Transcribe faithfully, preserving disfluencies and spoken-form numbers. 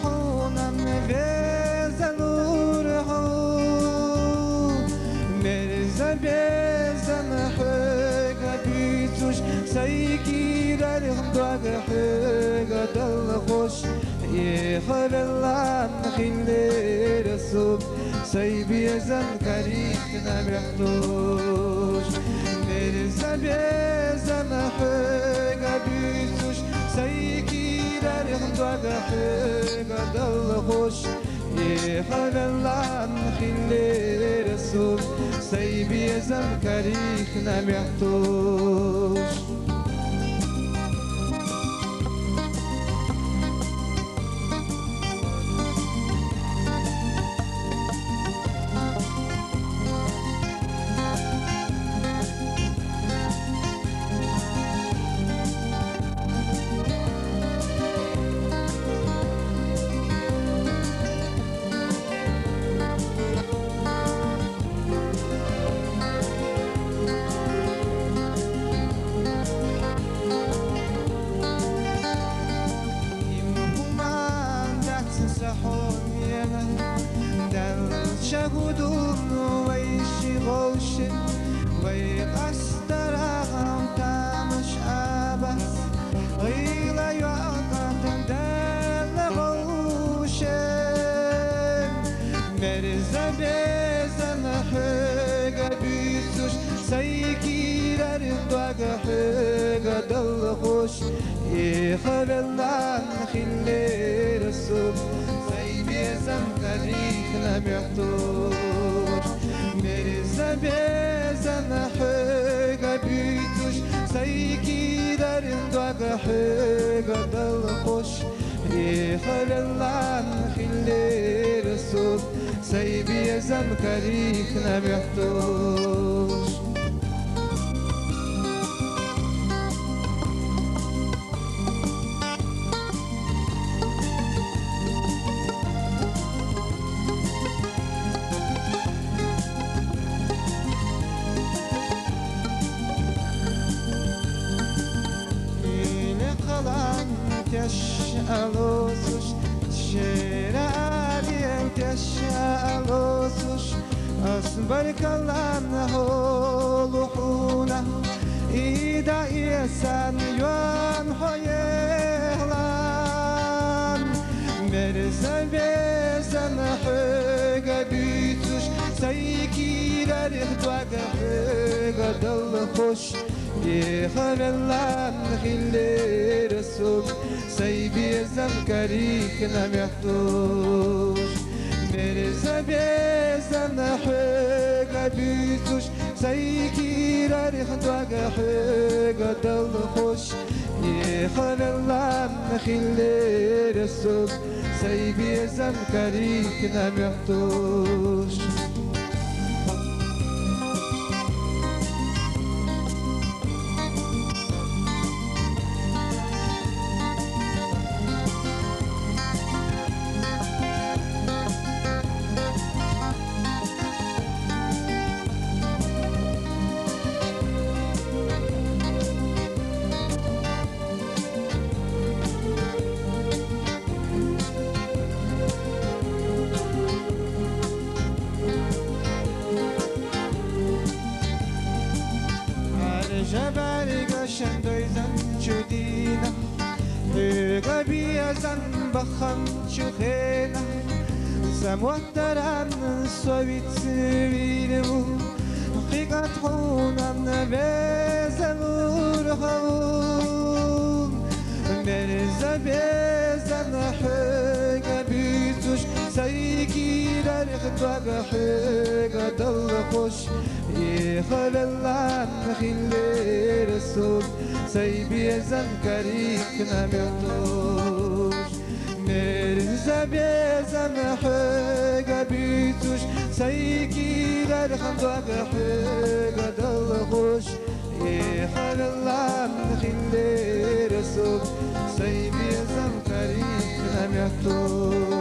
Хьунам везалур хьо, мерза безам хьога буьйцуш, сай кӀирарх дог хьога далхош, эхь веллан хиллера суб, сай безам карихна мехтуш. Мерза безам хьога буьйцуш, сай кӀирарх дог хьога далхош, эхь веллан хиллера суб, сай безам карихна мехтуш. Им хуман дац са хьо мегар, дал чагудун вай ши гӀовши, вай къастарагӀам тамаш абас, гӀила йоакъатан дала гӀовши. Мерза безам хьога буьйцуш, сай кӀирарх дог хьога далхош, эхь веллан хиллера суб, сай безам карихна мехтуш. Мерза безам хьога буьйцуш, сай кӀирарх дог хьога далхош, эхь веллан хиллера суб, сай безам карихна мехтуш. Иле кхалан теш алосуш, шера алиев теш алосуш, ас баркаллан хьолу хьуна, и да эсан йоан хьо ехлан. Мерза безам хьога буьйцуш, сай кӀирарх дог хьога далхош, эхь веллан хиллера суб, сай безам карихна мехтуш. Мерза безам хьога буьйцуш, сай кӀирарх дог хьога далхош, эхь веллан хиллера суб, сай безам карихна мехтуш. Аржа бӀаргашан дойзан чудина, хьоьга безам баханчу хенахь, сан моттаран со вицвийр ву, кхин кӀант хьуна везалур хьо ву. Мерза безам хьоьга буьйцуш, сай кӀирарх дог хьоьга далхош, эхь веллан хиллера суб, сай безам карихна мехтуш. Мерза безам хьоьга буьйцуш, сай кӀирарх дог хьоьга далхош, эхь веллан хиллера суб, сай безам карихна мехтуш.